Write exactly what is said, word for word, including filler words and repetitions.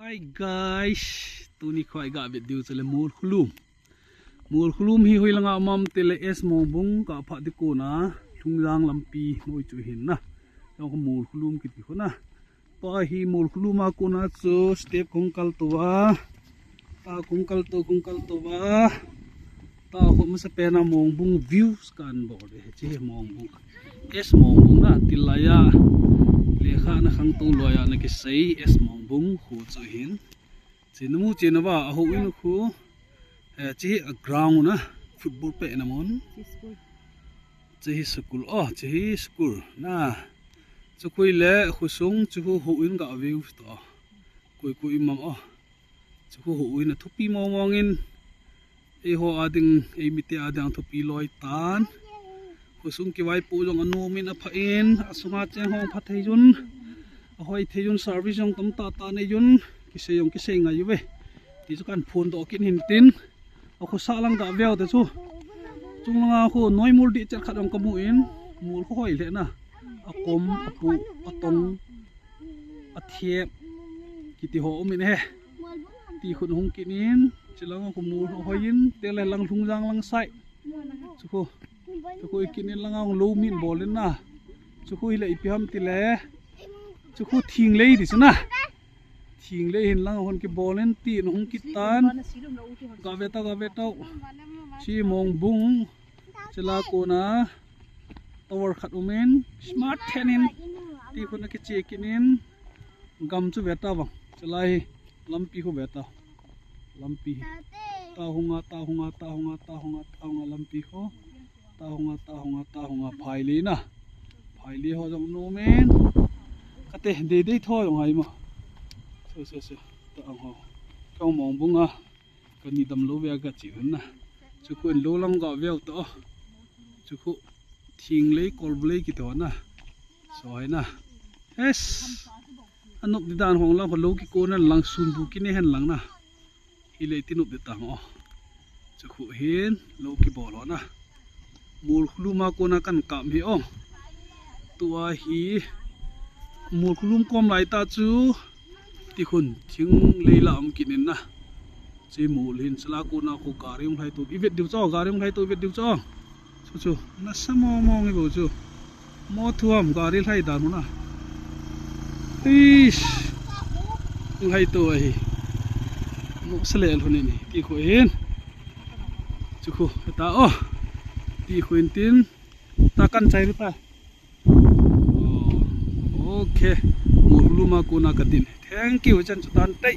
Hi guys, tuni kho iga vet diu chu le Molkhulum. Molkhulum hi hoi langa um am tile S Mongbung kapha ding kona Lhungjang lampi noi chu hin na. Jong kho Molkhulum kiti kho na. Tua hi Molkhulum a kona chu step kong kal tou a. Ta kong kal tou, kong kal tou a. Ta kho masa pena Mongbung views kan bol de. Hiche hi Mongbung. S Mongbung na tilai a. Lekha na khangtou loi a na kisei S Mongbung kho chu hin. Chena mu chena va a houin khu. Eh, hiche hi a ground na football pehna mun. Hiche hi school. Oh, hiche hi school na. Chu khu le khosung chu khu houin ga view to. Koi koi mam oh. Chu khu houin a thupi mong mong in. Eiho a ding, eimite a ding thupi loi tan. Khosung kivaipoh jong anom in apha in, asunga cheng hung pha thei jun. Ahoi thei jun service jong tamtah tah nei jun. Kisei jong kisei ngai uve. Ti chu kan phondoh kit hin tin. Akhosa lang ga veu te chu. Chung langa khu noi mol dih chet khat jong kamu in. Mol khu hoi le na. Akom, apu, atong, athep. Kiti ho um in he. Ti khun hung kit in. Chulang khu mol hoi in. Tele lang Lhungjang lang sai. Chu khu. Chu khu i kit in langa hung lou min bol in na. Chu khu hi le ipi ham tile. Chu khu thinglei ti chu na. Thinglei hin lang hon kibol in tin hung kit tan. Ga ve ta, ga ve ta. Hiche Mongbung. Chela kona. Tower khat um in. Smart then in. Ti khun akiche kit in. Gam chu ve ta vang. Chela hi. Lampi khu ve ta. Lampi hi. Ta hunga, ta hunga, ta hunga, ta hunga, ta hunga lampi khu. Ta hunga, ta hunga, ta hunga, phailei na. Phailei ho jong nom in. Kate, dei dei tho jong hai ma. So, so, so. Ta ang ho. Kong Mongbung a. Kani damlou ve a kachi hun na. Chu khu in lou lang ga veu to. Chu khu thinglei kolvulei kiti ho na. So hai na. Yes. Anop di dan hong lang khu lou kikon lang sunbu kine hen lang na. Hi le ti nop de tang o. Chu khu hin lou kibol ho na. Molkhulum a kona kan kap hi o. Tua hi Molkhulum kom lai ta chu ti khun thinglei la um kit in na. Chi mol hin chela kona khu gari hung lhai tou i vet diu chu, gari hung lhai tou i vet diu chu. Chu chu, nasa mong mong hi bou chu. Mo thuam gari lhai dan huna. Eish. Lhai tou ahi. Mo sele lhun in ti khu hin. Chu khu, ta o. Ti khu in tin. Ta kan chai ru ta. Oh, okay. Molkhulum a kona ka din. Thank you, chan chu tan tei.